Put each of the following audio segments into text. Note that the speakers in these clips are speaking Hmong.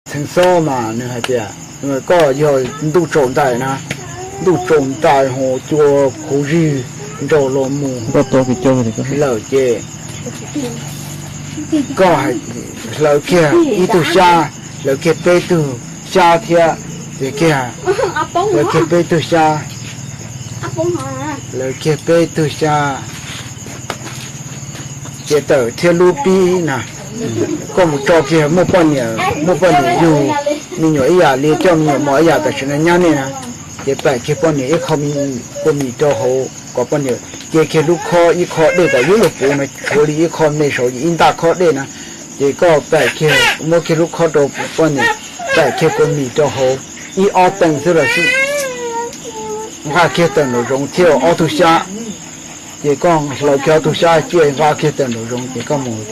Txheev Xob mas nws hais tias, koj yog ntuj tsaus ntais na, ntuj tsaus ntais ho cua khuv zig nraus los mus lawm ces koj hlawv kiag ib tug xyab, hlawv kiag peb tug xyab thiab, ces kiag hlawv kiag peb tug xyab, hlawv kiag peb tug xyab, ces tawm thiab lub pib na, koj mus tso kiag, muaj poj niam, muaj poj niam yug me nyuam ib yam li coj me nyuam mos ib yam tam sim no nyab nej na, ces pam kiag poj niam ib qho kua mis rau hauv kom poj niam, ces kiag lub khob ib khob dej kom yuav luag puv no tshuav li ib qho me saud ib ntaj khob dej na, ces koj pam kiag muab kiag lub khob rau poj niam, pam kiag kua mis rau hauv ib ob teev xwb los xij, nqa kiag tawm nraum zoov thiab ob tug xyab, ces koj hlawv kiag ob tug xyab cia nqa kiag tawm nraum zoov ces koj mus,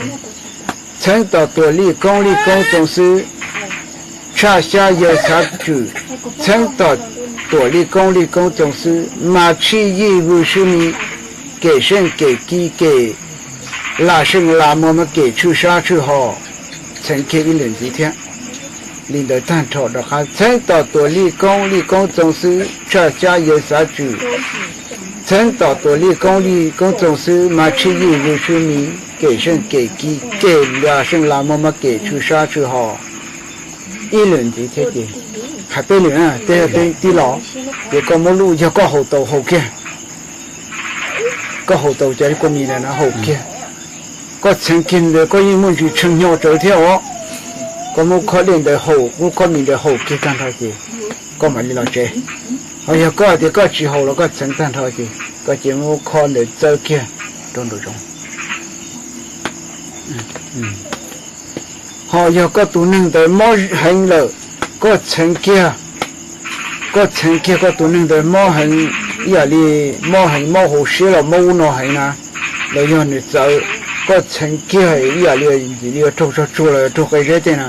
Txheev tom Tuam Lij Koob Lij Koob Txoos Xwb, tshaj xyab yawg xav tswm, txheev tom Tuam Lij Koob Lij Koob Txoos Xwb, mas tshij yij vwj swb mi, kem seej kem ki kem lag seej lag muag mas kem tshwj sab tshwj ho, txheev kiag ib lwm ntxiv thiab. Li ntawd tag nrho rov qab, Txheev tom Tuam Lij Koob Lij Koob Txoos Xwb, tshaj xyab yawg xav tswm, txheev tom Tuam Lij Koob Lij Koob Txoos Xwb, mas tshij yij vwj swb mi, kem seej kem ki kem lag seej lag muag mas kem tshwj sab tshwj ho. Ib lwm ntxiv thiab ces, hais peb lwm na, tej tij laug, ces koj muab lub, yog koj haus tau haus kiag, koj haus tau cov kua mis ntawd na haus kiag, koj txheev kiag ntawd koj yeej muaj ntsis tshee hnyo tsawv thiab os. Koj muab khob dej ntawd haus, muab khob mis ntawd haus kiag tag nrho ces koj mam li los tsev. Ho yog koj tias koj tsis haus los koj txheev tag nrho ces koj cia muab khob ntawd txawb kiag rau nraum zoov. Ho yog koj tus neeg ntawd mob heev lawm, koj txheev kiag, koj txheev kiag koj tus neeg ntawd mob heev, ib yam li mob heev mob hauv siab los mob ub no heev na, los yog nws txawv, koj txheev kiag ib yam li ntxim li yuav raug tsog tsuag los yuav raug qe zeb tej na,